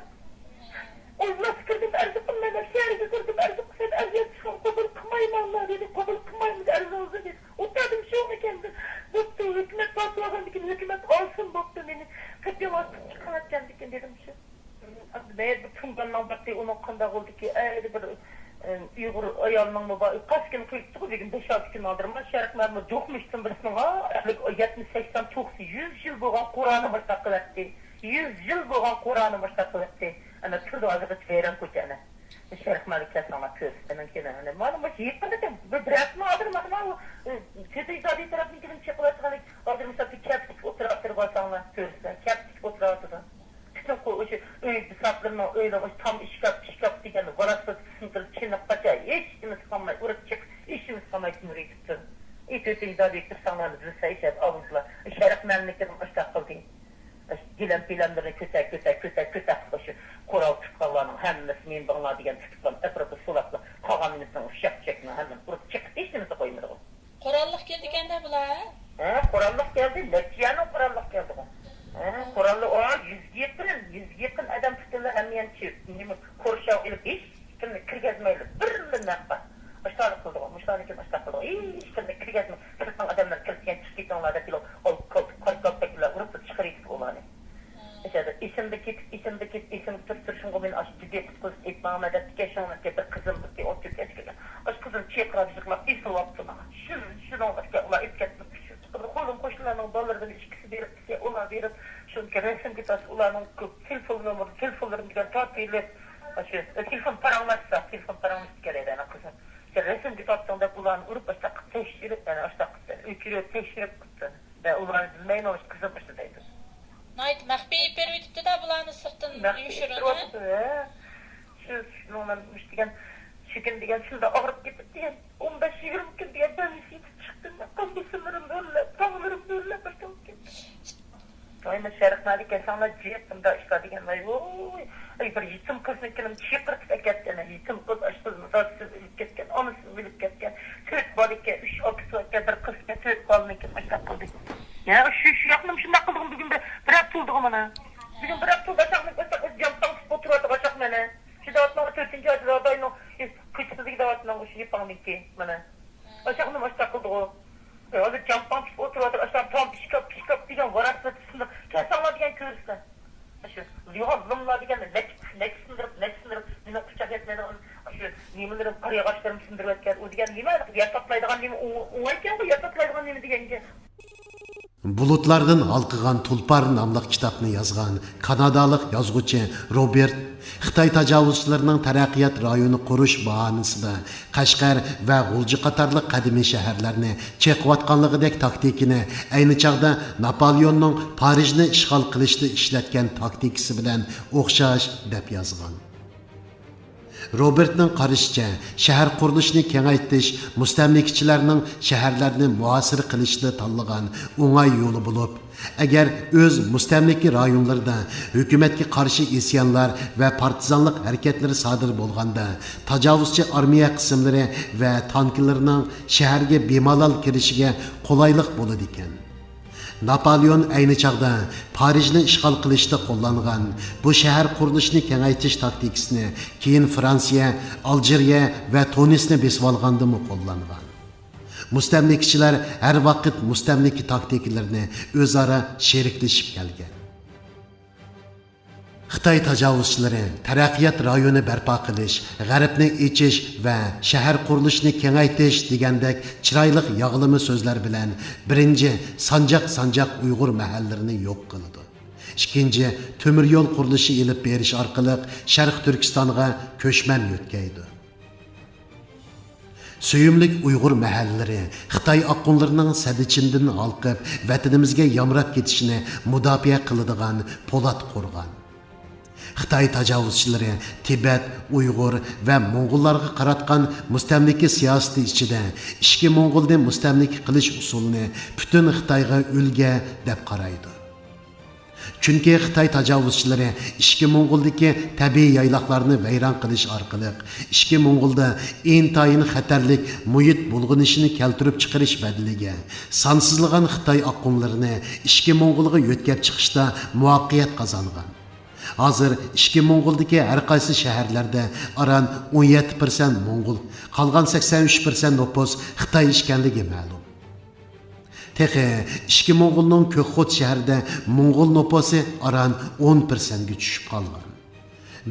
ئوبلاستقا كىردىم، ئەرز قىلمايمەن، شەھەرگە كىردىم، ئەرز قىلسام، ئەرزىيەت چىققان قوبۇل قىلمايمەنلا دېدى، قوبۇل قىلمايمىز ئەرزىڭىزنى دېدى. ئۇ تەدىم شۇ ئىكەن، بوپتۇ، ھۆكۈمەت تارتىۋالغاندىكىن ھۆكۈمەت ئالسۇن، بوپتۇ، مېنى قېپىياۋاتقان چىقىۋەتكەندىكىن دېدىم شۇ. مەن بىر تۇڭگاننىڭ بېقى ئۇنىڭ قانداق بولدىكى، ئەيدى بىر، ئە، ئۇيغۇر ئايالنىڭمۇ بار، قاچ كۈن قويۇپتىغۇ، بۈگۈن بەش-ئالتە كۈن ئالدىرما، شەرق مەرمۇ دوقمۇشتىن بىرسىنىڭ، ھە، يەتمىش، سەكسەن، توقسان، يۈز يىل بولغان قورانى باشلاپ قىلاتتى. يۈز يىل بولغان قورانى باشلاپ قىلاتتى. ئەنە تۇرىدۇ ھازىرغىچە ۋەيران كوچا ئەنە. شەرق مەلىكە ساڭا كۆرسىتىمەن كېلىڭ. ئەنە مانا مۇشۇ يېقىندا بىر، بىر رەسىم ھازىر مانا ماۋۇ، ئى، تۆتىنچى دادى تەرەپنىڭكىدىن چېقىۋاتقان ھازىر مىسال بىر كەپتىك ئولتۇرۇۋاتىدۇ بارساڭلار كۆرىسىلەر. كەپتىك ئولتۇرۇۋاتىدۇ. پۈتۈن قو-، ئوشۇ ئۆي بىساتلىرىنىڭ ئۆيىنىڭ ئوشۇ تام ئىشكاپ، ئىشكاپ دېگەن ۋاراقسىز سىندۇرۇپ چېنىپ قاچا. ھېچ نېمىسى قالماي ئۇرۇپ چېقىپ، ھېچ نېمىسى قالماي تۈنۈگۈن تۇرۇپتۇ. ئى، تۆتىنچى دادى تۇرساڭلار بىلسە ئىشەپ ئاۋۇزلار. شەرق مەلىكىنىڭ ئاشتاق قىلدى. گىلەم-پىلەملىرىنى كۆتەك، كۆتەك، كۆتەك، كۆتەك قىلىپ، شۇ قورال تۇتقانلارنىڭ ھەممىسى مېنى بىڭلا دېگەن تۇتۇپلا، ئەتراپىدا سولاپلا، قالغان نېمىسىنىڭ ئۇششاق چۈشەكنىڭ ھەممىسىنى ئۇرۇپ چېقىپ، ھېچ نېمىسى قويمىدىغۇ. قوراللىق كەلدىكەندە بۇلار، ھە؟ ھە، قوراللىق كەلدى، نەچچە يەرنىڭ قوراللىق كەلدىغۇ. ھە، قوراللىق، ئا، يۈزگە يېقىن، يۈزگە يېقىن ئادەم پۈتۈنلەي ھەممە يەرنى چۆ-، نېمە، قورشاۋ ئېلىپ، ھېچ كىمنى كىرگۈزمەيلى، بىرلا نەق بار. ئاشتاق قىلدىغۇ، مۇشۇلارنىڭكىن ئاشتاق قىلدىغۇ. ھېچ كىمنى كىرگۈزمەي، سىرتنىڭ ئادەملىرى كىرسىكەن، چىقىپ كېتىڭلار دەپ، ئېلىپ، ئالدى كالتە، قارا كالتەكلەر ئۇرۇپ چىقىرىۋېتىپ ئۇلارنى. ئىچەردە ئېسىمدە كېتىپ، ئېسىمدە كېتىپ، ئېسىمدە تۇرۇپ تۇرۇشۇمغا مېنى ئاشۇ جىددىي قۇتقۇزۇپ ئېيتماڭلار دەپتىكەن، شۇڭلاشقا بىر قىزىم بىر ئون تۆت ياشقا كىرگەن. ئاشۇ قىزىم چىرقىراپ يىغلاپ ئېسىلىۋاپتۇ ماڭا. شۇ، شۇنىڭغا ئۇلار ئېلىپ كەتتى. قولۇم قوشنىلارنىڭ بالىلىرىدىن ئىككىسى بېرىپتىكەن، ئۇلار بېرىپ، شۇنىڭكى رەسىمگە تارتىپ، ئۇلارنىڭ تېلېفون نومۇرى، تېلېفونلىرىم دېگەن تارتىۋېلىپ، ئاشۇ تېلېفون پاراڭلاشسا، تېلېفون پاراڭلىشىپ كېلەيدۇ ئانا قىزىم. سەن رەسىمگە تارتتىڭ دەپ ئۇلارنى ئۇرۇپ، ئاشۇنداق قىلىپ تەكشۈرۈپ، يەنە ئاشۇنداق قىلىپ ئۆچۈرۈپ، تەكشۈرۈپ قىپتۇ. مەن ئۇلارنى بىلمەيمەن، ئاشۇ قىزىم ئاشۇنداق دەيدۇ. ناھايىتى مەخپىي ئېلىپ بېرىۋېتىپتۇ-دە بۇلارنى سىرتتىن يوشۇرۇن، ھە؟ شۇ، شۇنىڭ بىلەن مۇشۇ دېگەن، شۇ كۈن دېگەن شۇنداق ئاغرىپ كېتىپتۇ دېگەن. ئون بەش يىگىرمە كۈن دېگەن دەم يېتىپ چىقتىم. قان بېسىملىرىم ھۆرلەپ، تاڭلىرىم ھۆرلەپ باشلاپ كەتتى. ۋاي، مەن شەرق مەلىكە ساڭا جىق بۇنداق ئىشلار دېگەن، ۋاي، ۋوي. ئاي، بىر يېتىم قىزنىڭكىنىمۇ چىقىرتىپ ئەكەتتى، ئەنە، يېتىم قىز، ئاشۇ قىزنىڭ دادىسى ئۆلۈپ كەتكەن، ئانىسى ئۆلۈپ كەتكەن، تۆت بالا ئىكەن، ئۈچ ئاكىسى بار ئىكەن، بىر قىز ئىكەن، تۆت بالىنىڭكىنى ئاشۇنداق قىلدى. يا، شۇ، شۇ ياقنىمۇ شۇنداق قىلدىغۇم بۈگۈن بىر، بىر ھەپتە بولدىغۇ مانا. بۈگۈن بىر ھەپتە بولدى، ئاشاقنى قويساق، ئۆزى جان تاڭ تۇتۇپ ئولتۇرۇۋاتىدۇ، ئاشاق مانا. شۇ دەۋاتماڭ، تۆتىنچى ئايدا داۋاينىڭ قېچىپسىزلىكى دەۋاتماڭ، شۇ يېپىڭنىڭكى مانا. ئاشاقنى ماشتا قىلدىغۇ. ھازىر جانپاڭ تۇتۇپ ئولتۇرۇۋاتىدۇ، ئاشاق تام پىشكاپ، پىشكاپ دېگەن ۋاراقسىز تىسىنىپ كەلسەڭلار دېگەن كۆرۈرسىلەر. شۇ يوغان لىملار دېگەن نەچچە، نەچچە سىندۇرۇپ، نەچچە سىندۇرۇپ، مېنىڭ قۇچاق يەتمەيدىغان، شۇ نېمىلىرىم، قارىياغاچلىرىمنى سىندۇرۇۋەتكەن. ئۇ دېگەن نېمە؟ ياساتمايدىغان نېمە؟ ئوڭ-، ئوڭايكەنغۇ ياساتمايدىغان نېمە دېگەنگە. بۇلۇتلاردىن ھالقىغان تۇلپار ناملىق كىتابنى يازغان كانادالىق يازغۇچى روبېرت خىتاي تاجاۋۇزچىلىرىنىڭ تەرەققىيات رايونى قۇرۇش باھانىسىدا قەشقەر ۋە غۇلجا قاتارلىق قەدىمىي شەھەرلەرنى چېقىۋاتقانلىقىدەك تاكتىكىنى ئەينى چاغدا ناپالېئوننىڭ پارىژنى ئىشغال قىلىشتا ئىشلەتكەن تاكتىكىسى بىلەن ئوخشاش دەپ يازغان. روبېرتنىڭ قارىشىچە، شەھەر قۇرۇلۇشىنى كېڭەيتىش مۇستەملىكىچىلەرنىڭ شەھەرلەرنى مۇھاسىرە قىلىشنى تاللىغان ئوڭاي يولى بولۇپ، ئەگەر ئۆز مۇستەملىكە رايونلىرىدا ھۆكۈمەتكە قارشى ئىسيانلار ۋە پارتىزانلىق ھەرىكەتلىرى سادىر بولغاندا، تاجاۋۇزچى ئارمىيە قىسىملىرى ۋە تانكىلىرىنىڭ شەھەرگە بىمالال كىرىشىگە قولايلىق بولىدىكەن. ناپالېئون ئەينى چاغدا پارىژنى ئىشغال قىلىشتا قوللانغان بۇ شەھەر قۇرۇلۇشىنى كېڭەيتىش تاكتىكىسىنى كېيىن فرانسىيە، ئالجىرىيە ۋە تۇنىسنى بېسىۋالغاندىمۇ قوللانغان. مۇستەملىكىچىلەر ھەر ۋاقىت مۇستەملىكە تاكتىكىلىرىنى ئۆزئارا شېرىكلىشىپ كەلگەن. خىتاي تاجاۋۇزچىلىرى تەرەققىيات رايونى بەرپا قىلىش، غەربنى ئېچىش ۋە شەھەر قۇرۇلۇشىنى كېڭەيتىش دېگەندەك چىرايلىق ياغلىما سۆزلەر بىلەن بىرىنچى سانجاق-سانجاق ئۇيغۇر مەھەللىلىرىنى يوق قىلىدۇ. ئىككىنچى، تۆمۈر يول قۇرۇلۇشى ئېلىپ بېرىش ئارقىلىق شەرقىي تۈركىستانغا كۆچمەن يۆتكەيدۇ. سۆيۈملۈك ئۇيغۇر مەھەللىلىرى خىتاي ئاققۇنلىرىنىڭ سەددىچىنىدىن ھالقىپ، ۋەتىنىمىزگە يامراپ كېتىشىنى مۇداپىئە قىلىدىغان پولات قورغان. خىتاي تاجاۋۇزچىلىرى تىبەت، ئۇيغۇر ۋە موڭغۇللارغا قاراتقان مۇستەملىكە سىياسىتى ئىچىدە ئىچكى موڭغۇلنى مۇستەملىكە قىلىش ئۇسۇلىنى پۈتۈن خىتايغا ئۈلگە دەپ قارايدۇ. چۈنكى خىتاي تاجاۋۇزچىلىرى ئىچكى موڭغۇلدىكى تەبىئىي يايلاقلارنى ۋەيران قىلىش ئارقىلىق ئىچكى موڭغۇلدا ئىنتايىن خەتەرلىك مۇھىت بۇلغىنىشىنى كەلتۈرۈپ چىقىرىش بەدىلىگە سانسىزلىغان خىتاي ئاققۇنلىرىنى ئىچكى موڭغۇلغا يۆتكەپ چىقىشتا مۇۋەپپەقىيەت قازانغان. ھازىر ئىچكى موڭغۇلدىكى ھەر قايسى شەھەرلەردە ئاران ئون يەتتە پىرسەنت موڭغۇل، قالغان سەكسەن ئۈچ پىرسەنت نوپۇس خىتاي ئىكەنلىكى مەلۇم. تېخى ئىچكى موڭغۇلنىڭ كۆكخوت شەھىرىدە موڭغۇل نوپۇسى ئاران ئون پىرسەنتكە چۈشۈپ قالغان.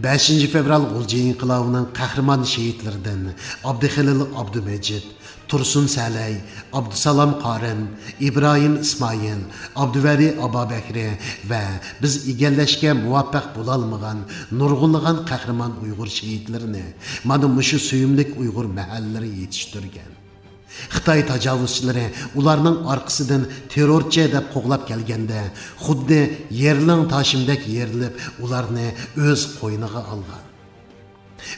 بەشىنچى فېۋرال غۇلجا ئىنقىلابىنىڭ قەھرىمان شېھىتلىرىدىن ئابدۇخېلىل ئابدۇمىجىت، تۇرسۇن سەلەي، ئابدۇسالام قارىم، ئىبراھىم ئىسمائىل، ئابدۇۋەلى ئابابەكرى ۋە بىز ئىگىلەشكە مۇۋەپپەق بولالمىغان نۇرغۇنلىغان قەھرىمان ئۇيغۇر شېھىتلىرىنى مانا مۇشۇ سۆيۈملۈك ئۇيغۇر مەھەللىلىرى يېتىشتۈرگەن. خىتاي تاجاۋۇزچىلىرى ئۇلارنىڭ ئارقىسىدىن تېررورچى دەپ قوغلاپ كەلگەندە، خۇددى يېرىلىڭ تاشىمدەك يېرىلىپ، ئۇلارنى ئۆز قوينىغا ئالغان.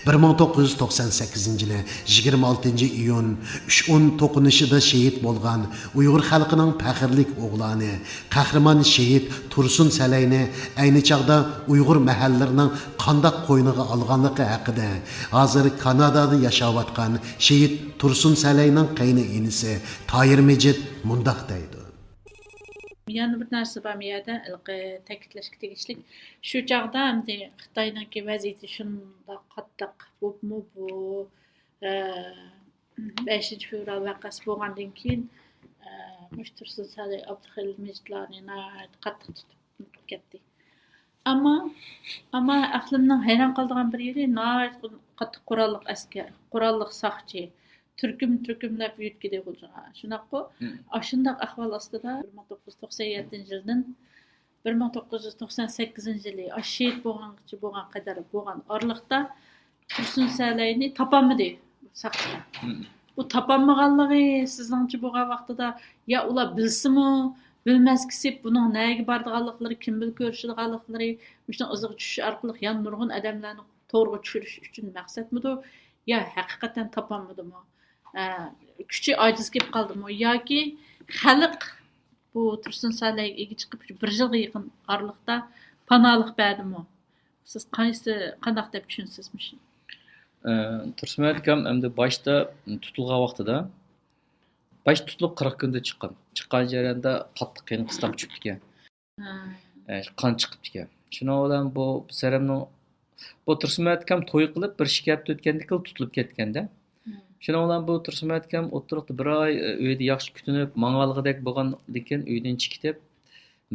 بىر مىڭ توققۇز يۈز توقسان سەككىزىنچى يىلى يىگىرمە ئالتىنچى ئىيۇن ئۈچ ئون توقۇنۇشىدا شېھىت بولغان ئۇيغۇر خەلقىنىڭ پەخىرلىك ئوغلانى، قەھرىمان شېھىت تۇرسۇن سەلەينى ئەينى چاغدا ئۇيغۇر مەھەللىلىرىنىڭ قانداق قوينىغا ئالغانلىقى ھەققىدە ھازىر كانادادا ياشاۋاتقان شېھىت تۇرسۇن سەلەينىڭ قېيىنئىنىسى تاھىر مىجىت مۇنداق دەيدۇ. يەنە بىر نەرسە بار بۇ يەردە، ھېلىقى تەكىتلەشكە تېگىشلىك. شۇ چاغدا ئەمدى خىتاينىڭكى ۋەزىيىتى شۇنداق قاتتىق بولۇپمۇ بۇ، ئە، بەشىنچى فېۋرال ۋەقەسى بولغاندىن كېيىن، ئە، مۇشۇ تۇرسۇن سەلەي، ئابدۇخېلىل مىجىتلارنى ناھايىتى قاتتىق تۇتۇپ، تۇتۇپ كەتتى. ئەمما، ئەمما ئەقلىمنىڭ ھەيران قالىدىغان بىر يېرى، ناھايىتى قاتتىق قوراللىق ئەسكەر، قوراللىق ساقچى، تۈركۈم-تۈركۈملەپ يۆتكىدى غۇلجىغا. شۇنداققۇ؟ مم. ئاشۇنداق ئەھۋال ئاستىدا بىر مىڭ توققۇز يۈز توقسان يەتتىنچى يىلدىن بىر مىڭ توققۇز يۈز توقسان سەككىزىنچى يىلى ئاشۇ شېھىت بولغانغىچە بولغان قەدەر بولغان ئارىلىقتا تۇرسۇن سەلەينى تاپالمىدى ساقچىلار. مم. بۇ تاپالمىغانلىقى سىزنىڭچە بولغان ۋاقتىدا يا ئۇلار بىلسىمۇ، بىلمەسكە سېلىپ بۇنىڭ نەگە بارىدىغانلىقلىرى، كىم بىلەن كۆرۈشىدىغانلىقلىرى، مۇشۇنىڭ ئىزىغا چۈشۈش ئارقىلىق يەنە نۇرغۇن ئادەملەرنى تورغا چۈشۈرۈش ئۈچۈن مەقسەتمىدۇ؟ يا ھەقىقەتەن تاپالمىدىمۇ؟ ئە، كۈچى ئاجىز كېلىپ قالدىمۇ؟ ياكى خەلق بۇ تۇرسۇن سەلەيگە ئىگە چىقىپ، بىر يىلغا يېقىن ئارىلىقتا پاناھلىق بەردىمۇ؟ سىز قايسى، قانداق دەپ چۈشىنىسىز مۇشۇنى؟ ئە، تۇرسۇن مەمەت ئاكام ئەمدى باشتا تۇتۇلغان ۋاقتىدا، باشتا تۇتۇلۇپ قىرىق كۈندە چىققان. چىققان جەرياندا قاتتىق قېنى قىستاق چۈشۈپتىكەن. ھە. ئە، قان چىقىپتىكەن. شۇنىڭ بىلەن بۇ سەرەمنىڭ، بۇ تۇرسۇن مەمەت ئاكام توي قىلىپ بىر ئىككى ھەپتە ئۆتكەندىن كېيىن تۇتۇلۇپ كەتكەندە. مم. شۇنىڭ بىلەن بۇ تۇرسۇن مەمەت ئاكام ئوتتۇرىلىقتا بىر ئاي، ئە، ئۆيدە ياخشى كۈتۈنۈپ، ماڭالىغۇدەك بولغاندىن كېيىن ئۆيدىن چىقىپ،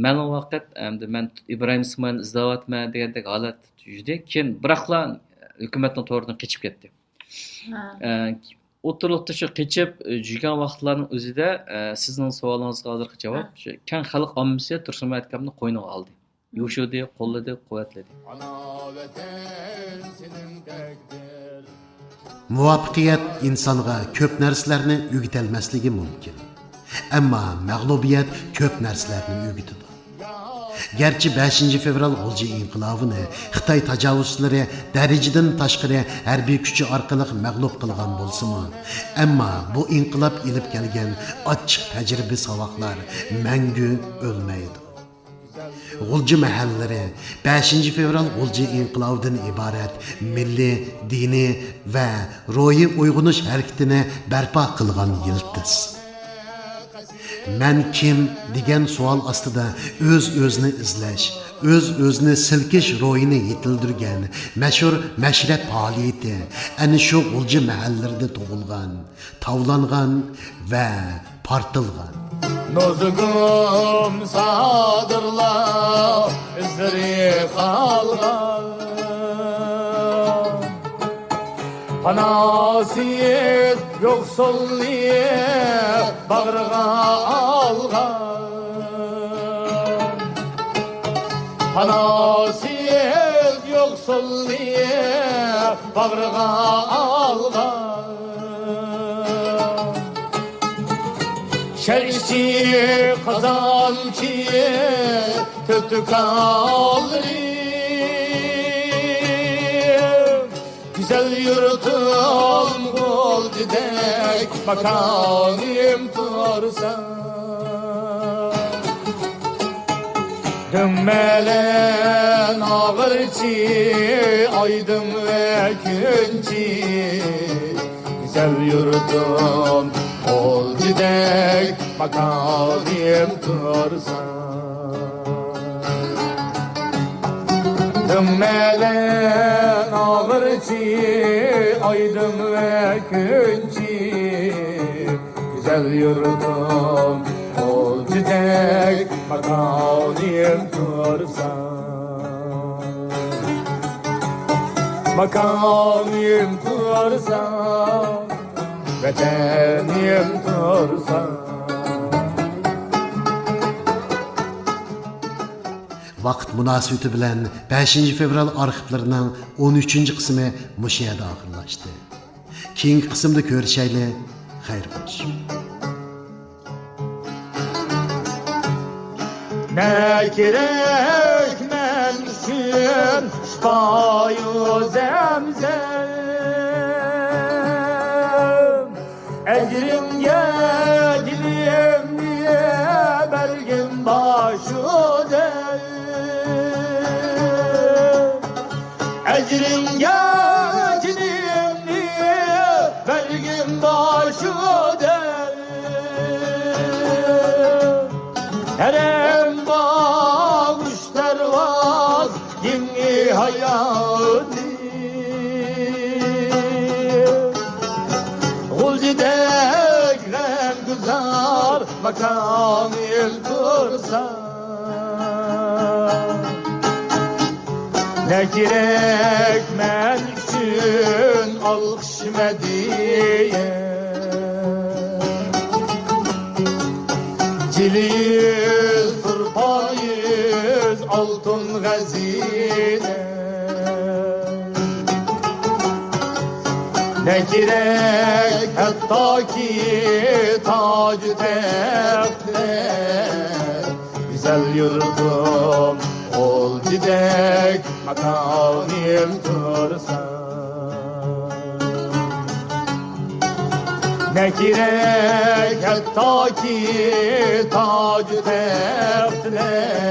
مەلۇم ۋاقىت، ئەمدى مەن ئىبراھىم ئىسمائىلنى ئىزدەۋاتىمەن دېگەندەك ھالەت يۈزدى. كېيىن بىراقلا ھۆكۈمەتنىڭ تورىدىن قېچىپ كەتتى. ھە. ئە، ئوتتۇرىلىقتا شۇ قېچىپ، ئە، يۈرگەن ۋاقىتلارنىڭ ئۆزىدە، ئە، سىزنىڭ سوئالىڭىزغا ھازىرقى جاۋاب، ھە. شۇ كەڭ خەلق ئاممىسى تۇرسۇن مەمەت ئاكامنى قوينىغا ئالدى. يوشۇردى، قوللىدى، قۇۋۋەتلىدى. ئانا ۋەتەن سېنىڭ تەقدىر. مۇۋەپپەقىيەت ئىنسانغا كۆپ نەرسىلەرنى ئۆگىتەلمەسلىكى مۇمكىن. ئەمما مەغلۇبىيەت كۆپ نەرسىلەرنى ئۆگىتىدۇ. گەرچە بەشىنچى فېۋرال غۇلجا ئىنقىلابىنى خىتاي تاجاۋۇزچىلىرى دەرىجىدىن تاشقىرى ھەربىي كۈچى ئارقىلىق مەغلۇپ قىلغان بولسىمۇ، ئەمما بۇ ئىنقىلاب ئېلىپ كەلگەن ئاچچىق تەجرىبە ساۋاقلار مەڭگۈ ئۆلمەيدۇ. غۇلجا مەھەللىلىرى بەشىنچى فېۋرال غۇلجا ئىنقىلابىدىن ئىبارەت مىللىي، دىنىي ۋە روھىي ئويغىنىش ھەرىكىتىنى بەرپا قىلغان يىلتىز. «مەن كىم؟» دېگەن سوئال ئاستىدا ئۆز-ئۆزىنى ئىزلەش، ئۆز-ئۆزىنى سىلكىش روھىنى يېتىلدۈرگەن مەشھۇر مەشرەپ پائالىيىتى ئەنە شۇ غۇلجا مەھەللىلىرىدە تۇغۇلغان، تاۋلانغان ۋە پارتلىغان. نۇزۇگۇم سادىرلار ئىزلىرى قالغان. پاناسىز يوقسۇلنى باغرىغا ئالغان. پاناسىز يوقسۇلنى باغرىغا ئالغان. شەرئىچى، قازانچى، تۆتىكاللىرى. گۈزەل يۇرتۇم، غۇلجىدەك ماكانىم تۇرسا. دۆڭمەلەن ئاغرىچى، ئايدىڭ ۋە كۈنچى. گۈزەل يۇرتۇم، غۇلجىدەك ماكانىم تۇرسا. دۆڭمەلەن ئاغرىچى، ئايدىڭ ۋە كۈنچى. گۈزەل يۇرتۇم، غۇلجىدەك ماكانىم تۇرسا. ماكانىم تۇرسا، ۋەتەنىم تۇرسا. ۋاقىت مۇناسىۋىتى بىلەن بەشىنچى فېۋرال ئارخىپلىرىنىڭ ئون ئۈچىنچى قىسمى مۇشۇ يەردە ئاخىرلاشتى. كېيىنكى قىسىمدا كۆرۈشەيلى. خەير خوش. نە كېرەك مەن ئۈچۈن شىپايۇ زەمزەم؟ ئەجرىمگە دىلىمنى بەرگىن باشۇ دەم. ئەجرىمگە جېنىمنى بەرگىن باشۇ دەم. ھەرەم باغۇش پەرۋاز يېڭى ھاياتنى. غۇلجىدەك غەمگۈزار ماكانىم تۇرسا. نە كېرەك مەن ئۈچۈن ئالقىش مەدھىيە؟ جىلى يۈز، تۇرپان يۈز، ئالتۇن غەزىنە. نە كېرەك ھەتتاكى تاج تەختلەر؟ گۈزەل يۇرتۇم، غۇلجىدەك ماكانىم تۇرسا. نە كېرەك ھەتتاكى تاج تەختلەر؟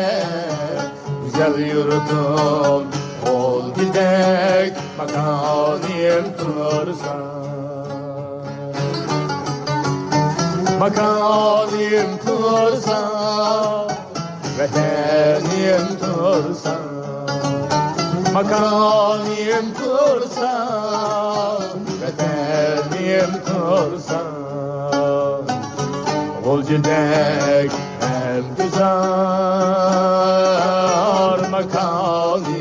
گۈزەل يۇرتۇم، غۇلجىدەك ماكانىم تۇرسا. ماكانىم تۇرسا، ۋەتەنىم تۇرسا. ماكانىم تۇرسا، ۋەتەنىم تۇرسا. غۇلجىدەك غەمگۈزار ماكانىم